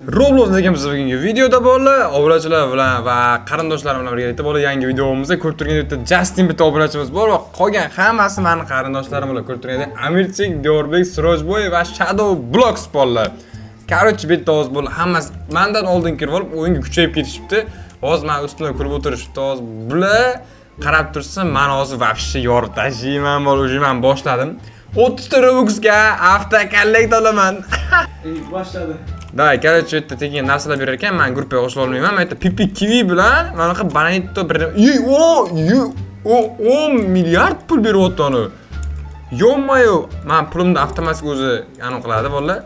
Roblox'dagi biz bugungi videoda bolalar, obunachilar bilan va qarindoshlarim bilan birgalikda bolalar yangi videomizda ko'rib turgan bitta Justin bitta obunachimiz bor va qolgan hammasi mani qarindoshlarim bilan ko'rib turgan Amirchik, Diyorbek, Sirojboy va Shadow Blocks bolalar. Короче, bitta ovoz bo'ldi. Hammasi mandan oldin kirib olib, o'yinga kuchayib ketishibdi. Hozir men ustimdan kulib o'tirishibdi. Hozir bular qarab tursin, men hozir вообще yorib tashlayman, bola, уже men boshladim. 30 ta Robuxga avtokollekt olaman. Boshladi. Давай, короче, yerda tekin narsalar berar ekan, men gruppaga qo'shila olmayman. Men yerda Pipi Kiwi bilan mana bunaqa Bananito bir o, o 10 milliard pul beryapti uni. Ё-моё, men pulimni avtomatik o'zi anaqa qiladi bolalar.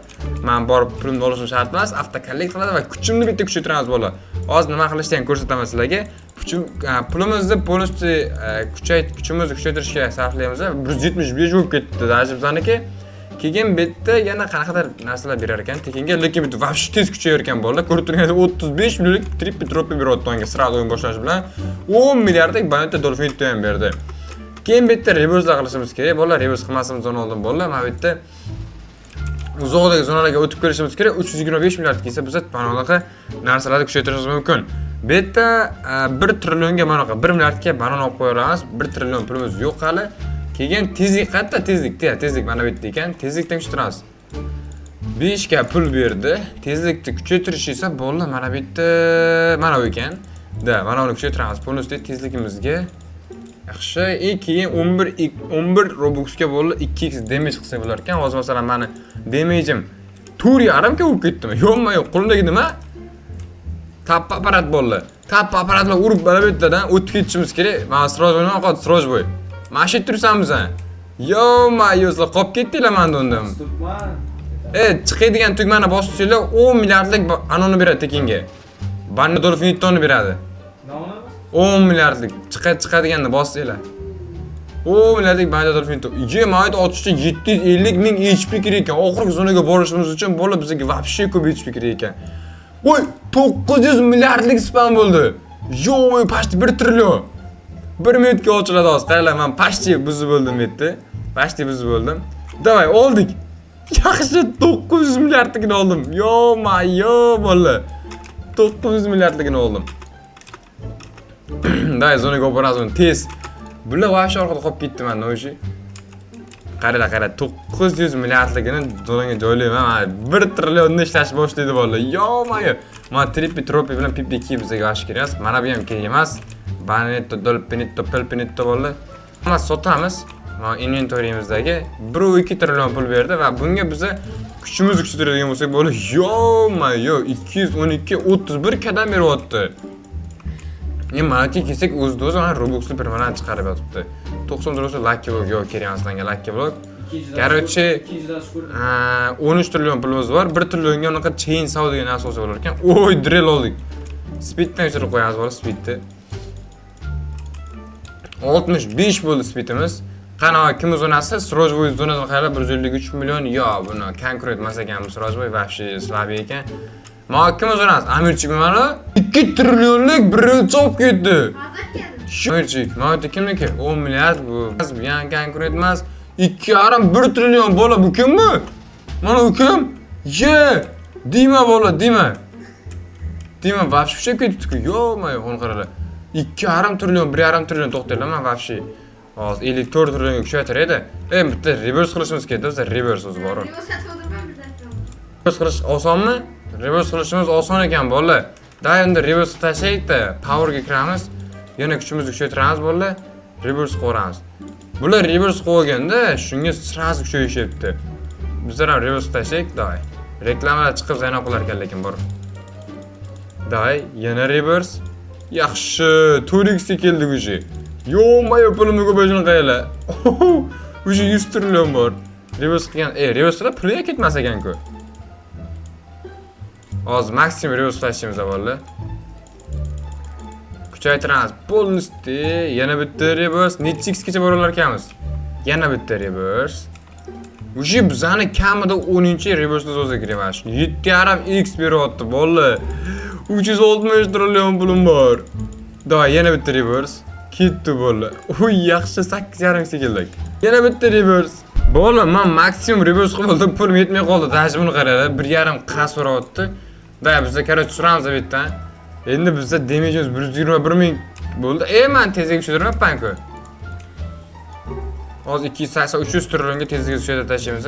Men borib pulimni olishim shart emas, avtokollekt qiladi va kuchimni bitta kuchaytiramiz bolalar. Hozir nima qilishni ham ko'rsataman sizlarga. Kuchim, pulimizni полностью kuchimizni kuchaytirishga sarflaymiz. 175 bo'lib ketdi, даже bizaniki. Keyin bu yerda yana qanaqadir narsalar berar ekan tekinga, lekin bitta вообще tez kuchayar ekan bolalar. Ko'rib turganingizdek 35 millionlik Trippi Troppi beryapti unga сразу o'yin boshlash bilan. 10 milliardlik Bananito Dolfinito ham berdi. Keyin bu yerda reverselar qilishimiz kerak bolalar. Reverse qilmasimizdan oldin bolalar, mana bu yerda uzoqdagi zonalarga o'tib kirishimiz kerak. 325 milliard kelsa, biz mana bunaqa narsalarni kuchaytirishimiz mumkin. Bu yerda 1 trillionga mana bunaqa 1 milliardga banan olib qo'ya olamiz. 1 trillion pulimiz yo'q hali. Keyin tezlik qayerda? Tezlik, tezlik mana bu yerda ekan. Tezlikdan kuchaytiramiz. 5 ga pul berdi. Tezlikni kuchaytirish esa bolalar mana bu yerda mana bu ekan. Да, mana uni kuchaytiramiz. Полностью tezligimizga. Yaxshi, и keyin 11 Robuxga bo'ldi 2x damage qilsa bo'lar ekan. Hozir masalan mani damage'im 4.5 ga bo'lib ketdimi? Yo'qmi, yo'q. Qo'limdagi nima? Tappa apparat bo'ldi. Tappa apparat bilan urib mana bu yerdan o'tib ketishimiz kerak. Mana Siroj nima qoldi, Sirojboy? Mana shu yerda tursanmiz ha. Ё-моё, sizlar qolib ketdinglar manda undan. Tugma. Chiqadigan tugmani bossanglar 10 milliardlik anoni beradi tekinga. Banni Dolfinitoni beradi. Nima olamiz? 10 milliardlik chiqadiganni bossanglar. 10 milliardlik Banni Dolfinito. Ye, mana otishda 750 ming HP kerak ekan. Oxirgi zonaga borishimiz uchun bola bizga вообще ko'p HP kerak ekan. Voy, 900 milliardlik spam bo'ldi. Yo'q, почти 1 trillion. 1 minutga ochiladi hozir. Qaranglar, men почти buzib bo'ldim bu yerda. Почти buzib bo'ldim. Давай, oldik. Yaxshi, 900 milliardligini oldim. Ё-моё, bola. 900 milliardligini oldim. Давай, zonaga olib boramiz uni tez. Bular вообще orqada qolib ketdi menda o'sha. Qaranglar, qarang, 900 milliardligini zonaga joylayman. Mana 1 trillionni ishlash boshlaydi bolalar. Ё-моё. Mana Trippi Troppi bilan Pipi Ki bizga вообще kerak emas. Mana bu ham kerak emas. Banetto, Dolpinetto, Pelpinetto bolalar. Hammasi sotamiz. Mana inventoriyimizdagi 1.2 trillion pul berdi va bunga biza kuchimizni kuchaytiradigan bo'lsak bo'ladi. Ё-моё, 212 31 kadam beryapti. Endi mana kelsak o'zida o'zi mana Robuxni permanent chiqarib yotibdi. 90 dollar Lucky Block yo'q, kerak emas menga Lucky Block. Короче, Ikkinchi dars ko'rdim. 13 trillion pulimiz bor. 1 trillionga unaqa chainsaw degan narsa olsa bo'lar ekan. Oy, drill oldik. Speeddan o'chirib qo'yamiz bola speedni. 65 bo'ldi speedimiz. Qani, kim zonasi? Sirojboy zonasini qarab 153 million. Yo, buni konkurent emas ekan Sirojboy, вообще слабый ekan. Ma kim zonasi? Amirchik mana 2 trillionlik bir chop ketdi. Amirchik, mana bu kimniki? 10 milliard bu. Bu ham konkurent emas. 2,5 1 trillion bola, bu kim bu? Mana bu kim? Ye! Dima bola, Dima. Dima вообще kuchayib ketibdi-ku. Ё-моё, uni qaranglar. 2,5 trillion, 1,5 trillion to'xtanglar, man вообще hozir 54 trillionga kuchaytiraydi. Bitta reverse qilishimiz kerak, bizda reverse o'zi bor. Reverse qilish osonmi? Reverse qilishimiz oson ekan bolalar. Да, endi reverse tashlaylik-da, powerga kiramiz. Yana kuchimizni kuchaytiramiz bolalar. Reverse qilib. Bular reverse qilib olganda shunga сразу kuchayishyapti. Bizlar ham reverse tashlaylik, давай. Reklamalar chiqib zaynab qilar ekan lekin bor. Давай, yana reverse. Yaxshi, 4x ga keldik уже. Ё-моё, pulimni ko'payishini qaranglar. Уже 100 trillion bor. Reverse qilgan, reverse qilib puli ketmas ekan-ku. Hozir maksimum reverse tashlaymiz bolalar. Kuchaytiramiz. Полностью yana bitta reverse. Necha x gacha bora olar ekanmiz? Yana bitta reverse. Уже bizani kamida 10-reverse o'zi kerak mana shu. 7.5 x beryapti bolalar. 360 trillion pulim bor. Давай, yana bitta reverse. Ketdi bolalar. Uy, yaxshi 8.5 x keldik. Yana bitta reverse. Bolalar, men maksimum reverse qilib oldim, pulim yetmay qoldi. Даже buni qaranglar, 1.5 qa so'rayapti. Да, bizda, короче, suramiz bu yerdan. Endi bizda damage'imiz 121 ming bo'ldi. Man tezlik tushirmayapman-ku. Hozir 280 300 trillionga tezlikka tushirib tashlaymiz.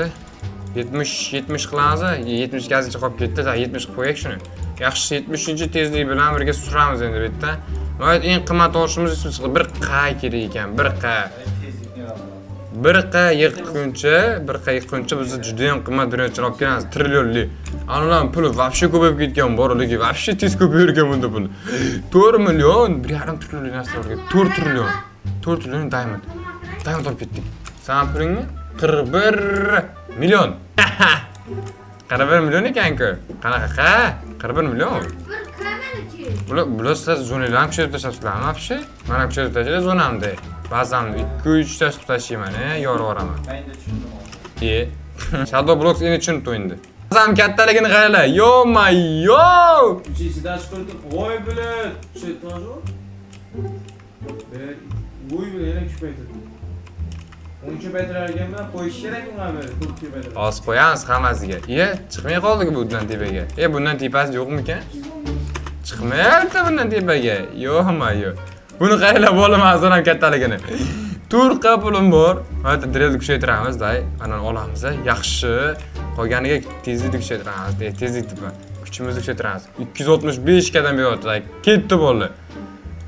70 70 qilamiz, 70 gazincha qolib ketdi, da 70 qilib qo'yaylik shuni. Yaxshi, 70 tezlik bilan birga suramiz endi bu yerda. Nihoyat eng qimmat olishimiz bir q kerak ekan, bir q. Tezlikni oladi. Bir q yiqquncha, bir q yiqquncha biz juda ham qimmat birinchi olib kelamiz, trillionli. Analar puli вообще ko'payib ketgan bor, lekin вообще tez ko'payar ekan bunda pul. 4 million, 1,5 trillion narsa bor. 4 trillion. 4 trillion diamond. Diamond olib ketdik. San pulingmi? 41 million. 41 million ekan-ku. Qanaqa qa? 41 million. Bir kameraki. Bular sizlar zonalarni kuchaytirib tashlabsizlarmi вообще? Mana kuchaytirib tashladi zonamda. Ba'zan 2-3 ta qilib tashlayman, yorib yuboraman. Men de tushundim hozir. E. Shadow Blocks endi tushunibdi endi. Bazam kattaligini qaranglar. Ё-моё! Uchinchi dash ko'rdim. Voy блядь. Shu тоже. Voy блядь, yana ko'paytirdi. 10 ko'paytirar bilan qo'yish kerak unga bir ko'p ko'paytiradi. Hozir qo'yamiz hammasiga. Iye, chiqmay qoldi bundan tepaga. Bundan tepasi yo'qmikan? Chiqmayapti bundan tepaga. Ё-моё. Buni qaranglar, bola mazon ham kattaligini. 4 qa pulim bor. Mana drillni kuchaytiramiz, day. Mana olamiz, yaxshi. Qolganiga tezlikni kuchaytiramiz. Tezlik deb kuchimizni kuchaytiramiz. 265 qadam beryapti, day. Ketdi bo'ldi.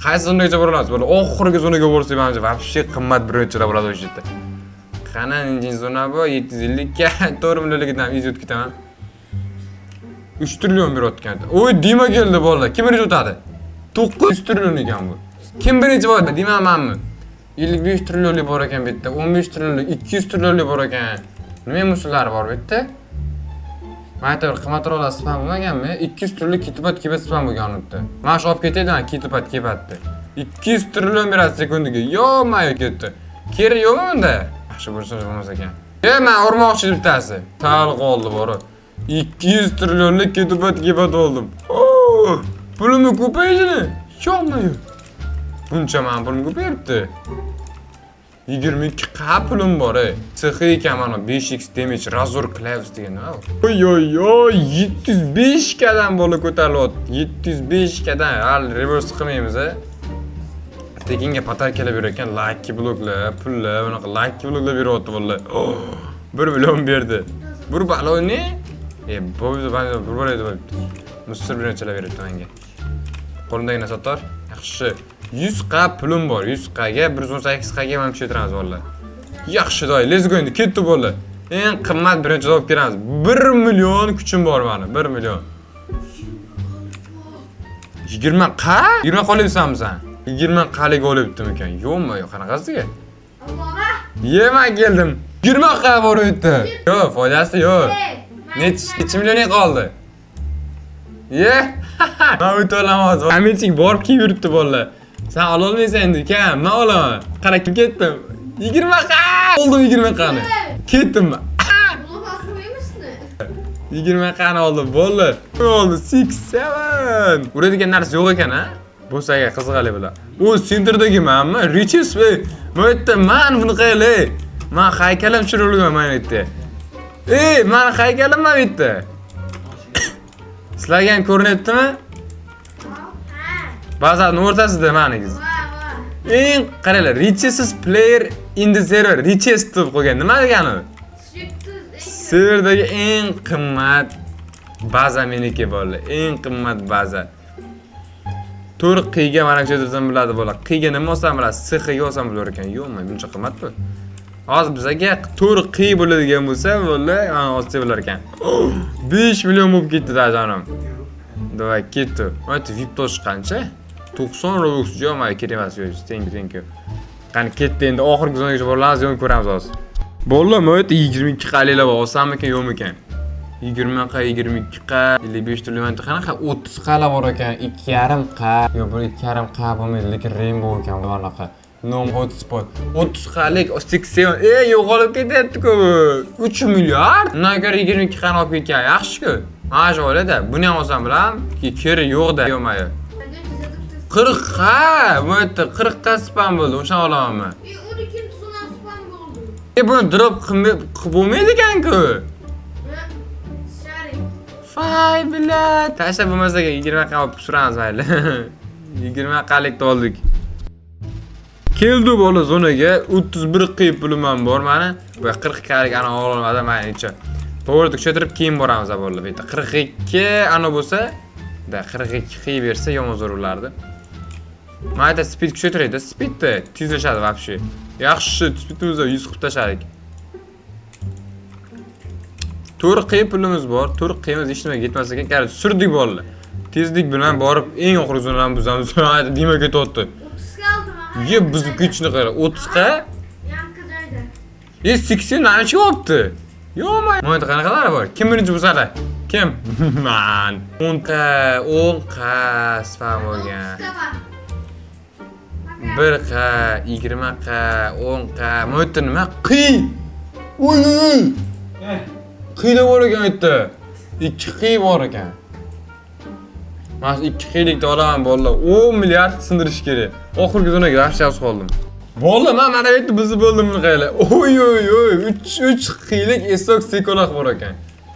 Qaysi zonagacha bora olamiz? Bo'ldi. Oxirgi zonaga borsak, manimcha, вообще qimmat birinchilar bo'ladi o'sha yerda. Qani, nechinchi zona bu? 750 ga 4 millionligidan iz o'tib ketaman. 3 trillion berayotgan. Oy, Dima keldi bolalar. Kim birinchi o'tadi? 900 trillion ekan bu. Kim birinchi bo'ladi? Dima manmi? 55 trillionlik bor ekan bu yerda. 15 trillionlik, 200 trillionlik bor ekan. Nima musullari bor bu yerda? Mana yerda bir qimmatroqlar spam bo'lmaganmi? 200 trillion kitipat kebat spam bo'lgan u yerda. Mana shu olib ketaydi, mana kitipat kebatdi. 200 trillion beradi sekundiga. Ё-моё ketdi. Kerak yo'qmi unda? Yaxshi bo'lsa bo'lmas ekan. Man urmoqchi bittasi. Sal qoldi bori. 200 trillionlik ketipat kebat oldim. Oh, pulimni ko'payishini. Ё-моё. Buncha man pulim ko'payibdi. 22 qa pulim bor, ey. CX ekan mana 5x damage Razor Claws degan nima bu? Oy oy oy, 705 kadan bola ko'tarilyapti. 705 kadan. Hali reverse qilmaymiz, a. Tekinga подарка lar berar ekan, lucky bloklar, pullar, bunaqa lucky bloklar beryapti bolalar. Oh, 1 million berdi. Bir balo ne? Bu bir bor edi. Musir birinchilar beryapti menga. Qo'limdagi narsa tor. Yaxshi. 100 qa pulim bor. 100 qaga 118 qaga mana kuchaytiramiz bolalar. Yaxshi doy, let's go endi ketdi bolalar. Eng qimmat birinchi olib kelamiz. 1 million kuchim bor mani, 1 million. 20 qa? 20 qolyapsanmi sen? 20 qalik olibdimikan? Yo'qmi? Yo'q, qanaqasiga? Baba. Yema keldim. 20 qa bor u yerda. Yo'q, foydasi yo'q. Necha millioning qoldi? Ye? Men o'ta olaman hozir. Aminchik borib kelib yuribdi bolalar. Sen ololmaysan endi ukam, men olaman. Qara kim ketdim. 20 qa! Oldim 20 qani. Ketdim. Bunu basmaymışsın. 20 qani oldim, bo'ldi. Bo'ldi, 6 7. Uradigan narsa yo'q ekan, ha? Bo'lsa qiziqali bular. U sentrdagi manmi? Riches bu yerda man buni qayli. Man haykalim tushirilgan mana bu yerda. Ey, mani haykalim mana bu yerda. Sizlarga ham ko'rinyaptimi? Ha. Bazarning o'rtasida maniki. Va va. Eng qaranglar, richest player in the server, richest deb qo'ygan. Nima degani u? Serverdagi eng qimmat baza meniki bolalar. Eng qimmat baza. To'rt qiyga mana shu yerdan biladi bola. Qiyga nima olsam biladi, CX ga olsam bo'lar ekan. Yo'qmi, buncha qimmat bu. Hozir bizaga to'rt qiy bo'ladigan bo'lsa, bola, mana olsa bo'lar ekan. 5 million bo'lib ketdi da jonim. Давай, ketdi. Mana VIP tosh qancha? 90 Robux yo'q, mayli kerak emas, yo'q, thank you, thank you. Qani ketdi endi oxirgi zonagacha boramiz, yo'q ko'ramiz hozir. Bo'ldi, mo'yt 22 qalinglar bor, olsammikan, yo'qmikan? 20 qa, 22 qa, 55 trillion qanaqa 30 qala bor ekan, 2,5 qa. Yo'q, bu 2,5 qa bo'lmaydi, lekin rainbow ekan bunaqa. Nom hotspot. 30 qalik 87. Ey, yo'qolib ketyapti-ku bu. 3 milliard. Undan ko'ra 22 qani olib ketgan yaxshi-ku. Mana shu o'ylada. Buni ham olsam bilan, kerak yo'q-da, yo'q-mayo. 40 qa, bu yerda 40 qa spam bo'ldi, o'shani olamanmi? 12. Sonan spam bo'ldi. Buni drop qilib bo'lmaydi ekan-ku. Sharing. Voy, блядь. Tashlab bo'lmasa 20 qa olib suramiz mayli. 20 qalikni oldik. Keldi bola zonaga 31 qiy pulim ham bor mani. Va 40 qalik ana olmadi mayli necha. To'g'ri kuchaytirib keyin boramiz bolalar. Bu yerda 42 ana bo'lsa, da 42 qiy bersa yomon zo'r bo'lardi. Mana yerda speed kuchaytiraydi. Speedda tezlashadi вообще. Yaxshi, speedimizni 100 qilib tashladik. 4 qiy pulimiz bor. 4 qiyimiz hech nimaga yetmas ekan. Короче, surdik bolalar. Tezlik bilan borib eng oxirgi zonadan buzamiz. Dima ketyapti. 30 kaldı bana. Ye bizni kuchni qara. 30 qa? Yankı joyda. E 80 nima chiqyapti? Yo'q, mana yerda qanaqalari bor? Kim birinchi buzadi? Kim? Man. 10 qa, 10 qa spam bo'lgan. 30 var. 1 qa, 20 qa, 10 qa. Mana yerda nima? Qiy. Uy, uy, uy. Eh, Qiyda bor ekan u yerda. 2 qiy bor ekan. Mana shu 2 qiylikni olaman bolalar. 10 milliard sindirish kerak. Oxirgi zonaga вообще yozib qoldim. Bolalar, men mana bu yerda buzib bo'ldim buni qaranglar. Oy oy oy, 3 3 qiylik esok sekolaq bor ekan.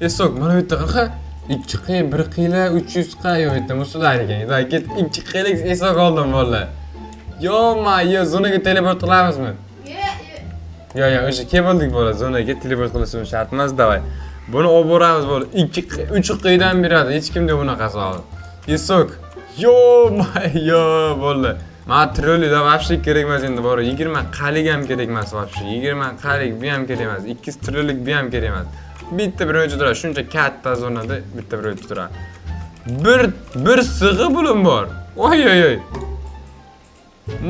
Esok mana bu yerda qanaqa? 2 qiy, 1 qiyla 300 qa yo'q yerda musullar ekan. Da ket 2 qiylik esok oldim bolalar. Yo, yo, zonaga teleport qilamizmi? Ye, ye. Yo, yo, o'sha keldik bola, zonaga teleport qilishimiz shart emas, давай. Buni olib boramiz bola. 2 3 qiydan beradi, hech kimda bunaqasi hozir. Esok. Yo, yo, bo'ldi. Mana trolleyda вообще kerak emas endi bor. 20 qalik ham kerak emas вообще. 20 qalik bu ham kerak emas. 2 trollik bu ham kerak emas. Bitta birinchi turadi. Shuncha katta zonada bitta birinchi turadi. Bir sig'i pulim bor. Oy oy oy.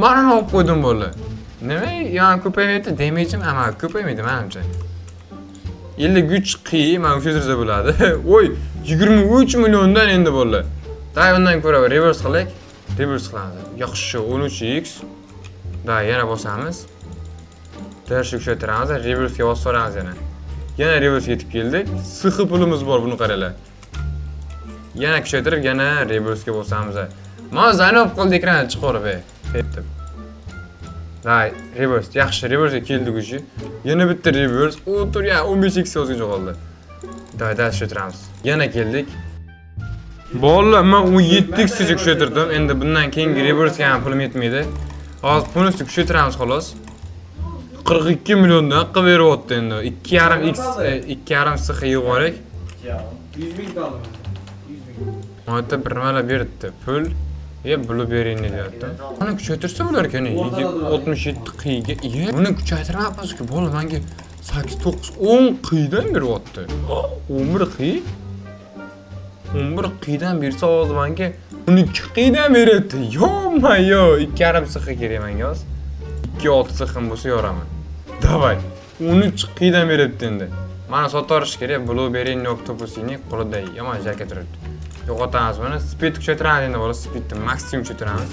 Mana olib qo'ydim bo'ldi. Nima? Yana ko'paymaydi, damage'im amal ko'paymaydi menimcha. 53 qiy, mana kuchaytirsa bo'ladi. Oy, 23 milliondan endi bo'ldi. Day undan ko'ra reverse qilaylik. Reverse qilamiz. Yaxshi, 13x. Day yana bosamiz. Dash kuchaytiramiz, reversega bosib so'ramiz yana. Yana reverse yetib keldik. Sixi pulimiz bor, buni qaranglar. Yana kuchaytirib, yana reversega bosamiz. Mana zaynab qoldi ekrandan chiqarib, ey. Deb. Day, reverse, yaxshi, reverse keldik уже. Yana bitta reverse, o'tir, ya 15x ozgincha qoldi. Day, dash kuchaytiramiz. Yana keldik. Bolalar, men 17x gacha kuchaytirdim. Endi bundan keyingi reversega ham pulim yetmaydi. Hozir полностью kuchaytiramiz xolos. 42 milliondan qilib beryapti endi. 2,5 x, 2,5 sx yig'ib 100 ming kaldı bende. 100 ming. Mana yerda bir nimalar beribdi. Pul. E, blueberryni deyapti. Buni kuchaytirsa bo'lar ekan. O'rtada turadi. 67 qiyga. E, buni kuchaytirmayapmiz-ku. Bola menga 8, 9, 10 qiydan beryapti. 11 qiy. 11 qiydan bersa hozir menga 12 qiydan beryapti. Yo-ma-yo, 2,5 sx kerak menga hozir. 2,6 sxim bo'lsa yoraman. Давай. 13 qiydan beryapti endi. Mana sotarish kerak. Blueberry octopusini qo'lida yomon jaka turibdi. Yo'qotamiz buni. Speed kuchaytiramiz endi bola, speedni maksimum kuchaytiramiz.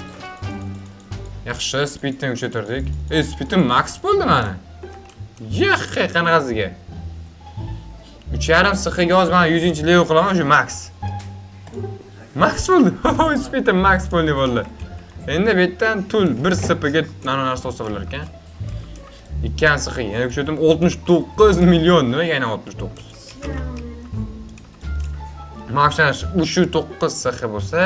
Yaxshi, speedni kuchaytirdik. Ey, speedim max bo'ldi mana. Yaxshi, qanaqasiga? 3,5 sxga hozir mana 100-level qilaman, shu max. Max bo'ldi. Speedim max bo'ldi bo'ldi. Endi bu yerdan tul 1 SP ga mana narsa olsa bo'lar ekan. 2 sxga yana kuchaytirdim 69 million. Nimaga yana 69? Max 3 9 SX bo'lsa,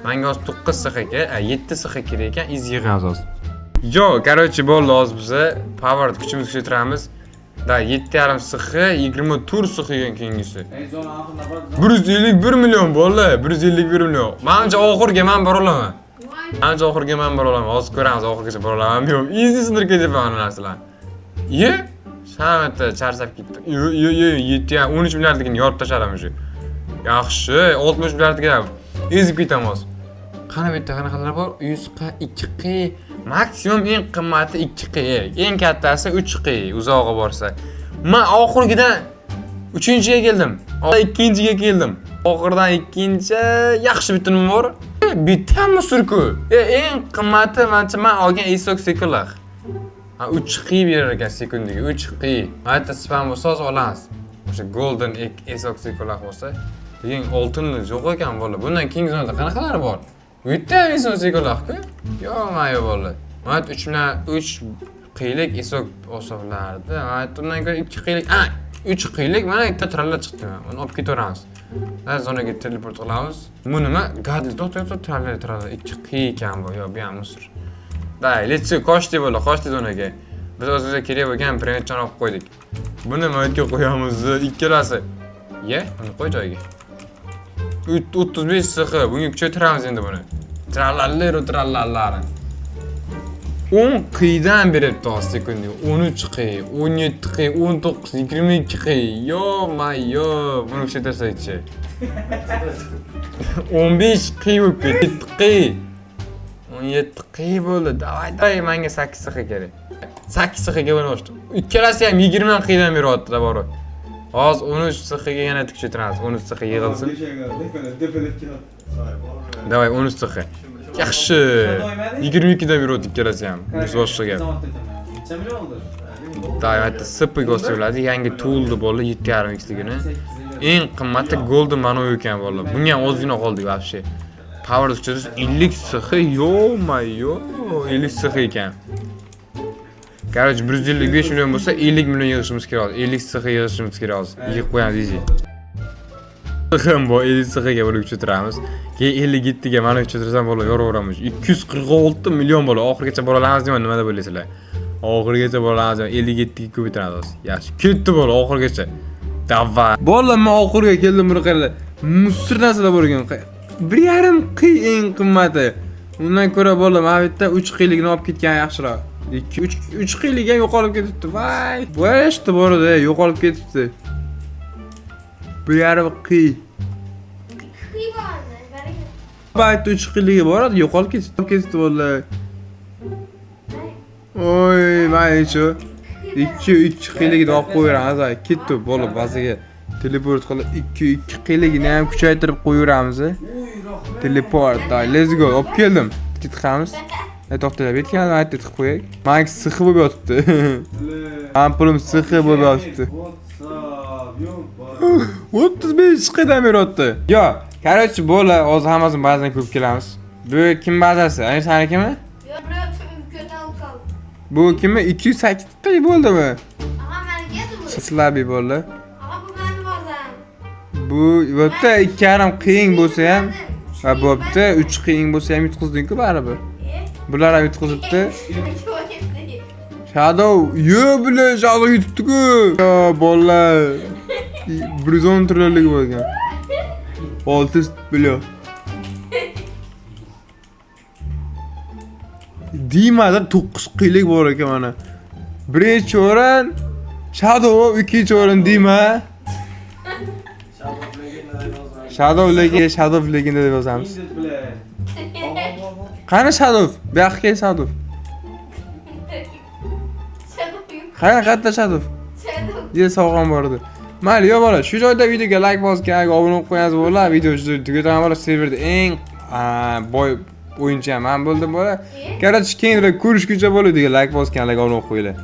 menga hozir 9 SX kerak, 7 SX kerak ekan, iz yig'amiz hozir. Yo, короче, bo'ldi hozir biza power kuchimizni kuchaytiramiz. Da 7,5 SX, 24 SX ekan keyingisi. En son ahırına bak. 151 million bo'ldi, 151 million. Manimcha oxiriga men bora olaman. Voy. Manimcha oxiriga men bora olaman. Hozir ko'ramiz oxirigacha bora olamanmi yo'q. Easy sindirib ketyapman mana narsalarni. Ye? Shamata charchab ketdim. Yo, yo, yo, 7 ya 13 milliardligini yorib tashladim уже. Yaxshi, 60 milliardga ezib ketamiz hozir. Qani bu yerda qanaqalar bor? 100 qa, 2 qi, maksimum eng qimmati 2 qi, eng kattasi 3 qi uzog'i borsa. Men oxirgidan 3-ga keldim. Ikkinchiga keldim. Oxiridan ikkinchi yaxshi bitta nima bor? Bitta musurku. Eng qimmati manimcha men olgan Esok sekullar. Ha, 3 qiy berar ekan sekundiga, 3 qiy. Mana yerda spam bo'lsa hozir olamiz. O'sha golden egg Esok sekullar bo'lsa, lekin oltinni yo'q ekan bola. Bundan keyingi zonada qanaqalari bor? Bu yerda ham Esok sekullar-ku. Yo'q, bola. Mana 3 bilan 3 qiylik Esok olsa bo'lardi. Mana undan ko'ra 2 qiylik, 3 qiylik mana bitta trallar chiqdi. Uni olib ketaveramiz. Ha, zonaga teleport qilamiz. Bu nima? Gadli, to'xta, to'xta, trallar, trallar. Ikki qiy ekan bu. Yo'q, bu ham musor. Day, let's go, qochdik bo'la, qochdik zonaga. Biz o'zimizga kerak bo'lgan predmetchani olib qo'ydik. Buni maytga qo'yamiz, ikkalasi. Ye, uni qo'y joyiga. 35 SX, bunga kuchaytiramiz endi buni. Trallalero trallallar. 10 qiydan beribdi hozir sekundiga. 13 qiy, 17 qiy, 19, 22 qiy. Yo, mayo, buni kuchaytirsak-chi. 15 qiy bo'lib ketdi. 7 qiy. 17 qiy bo'ldi. Давай, давай, menga 8 SX kerak. 8 SX ga buni qo'shdim. Ikkalasi ham 20 qiydan beryapti borib. Hozir 13 SX ga yana kuchaytiramiz. 13 SX yig'ilsin. Давай 13 SX. Yaxshi. 22 dan beryapti ikkalasi ham. Biz boshqa gap. Necha million oldi? Давай, bitta SP bo'ladi. Yangi toolni bo'ldi 7.5 xligini. Eng qimmati Golden Mano ekan bo'ldi. Bunga ham ozgina qoldik вообще. Power kuchaytirish 50 SX, yo-mayo, 50 SX ekan. Короче, 155 million bo'lsa, 50 million yig'ishimiz kerak hozir. 50 SX yig'ishimiz kerak hozir. Yig'ib qo'yamiz, easy. ham bor, 50 SX ga bo'lib kuchaytiramiz. Keyin 57 ga mana kuchaytirsam bo'ladi, yoraveramiz. 246 million bo'ladi. Oxirigacha bora olamiz deyman, nima deb o'ylaysizlar? Oxirigacha bora olamiz, 57 ga ko'paytiramiz hozir. Yaxshi, ketdi bola oxirigacha. Давай. Bola, men oxiriga keldim, buni qaranglar. Musor narsalar bor ekan. 1.5 qiy eng qimmati. Undan ko'ra bola, mana bu yerda 3 qiyligini olib ketgan yaxshiroq. 2 3 3 qiylik ham yo'qolib ketibdi. Voy, voyashti bor edi, yo'qolib ketibdi. 1.5 qiy. Qiy bordi. Baraka. Bayt 3 qiyligi bor edi, yo'qolib ketibdi, ketibdi bola. Oy, mayli 2 2 qiyligini olib qo'yaveramiz. Ay, ketdi bola bazaga. Teleport qilib 2 2 qiyligini ham kuchaytirib qo'yaveramiz. Teleport, day, let's go. Olib keldim. Ketamiz. To'xtab, yetgan aytdi tiqib qo'yay. Maniki sixi bo'lib yotibdi. Mani pulim sixi bo'lib yotibdi. 35 qadam beryapti. Yo, короче, bola, hozir hammasini bazadan ko'rib kelamiz. Bu kim bazasi? Ana senikimi? Yo'q, birov ko'ta olib. Bu kimi? 208 qiy bo'ldimi? Aha, meniki edi bu. Слабый bo'ldi. Aha, bu meni bazam. Bu bo'pti, 2.5 qiyin bo'lsa ham va bo'pti, 3 qiyin bo'lsa ham yutqizding-ku baribir. Bular ham yutqizibdi. Shadow, yo bilan Shadow yutibdi-ku. Yo, bolalar. 110 trillik bo'lgan. 600 million. Dimada 9 qiylik bor ekan mana. Birinchi o'rin Shadow, ikkinchi o'rin Dima. Shadow Legend, Shadow Legend deb yozamiz. Qani Shadow? Bu yoqqa kel Shadow. Qani qayerda Shadow? Deya sovg'am bor edi. Mayli, yo bola, shu joyda videoga like bosgan, obuna bo'lib qo'yasiz bola, video shu tugataman bola, serverda eng boy o'yinchi ham men bo'ldim bola. Короче, keyinroq ko'rishguncha bola, videoga like bosgan, obuna bo'lib qo'yinglar.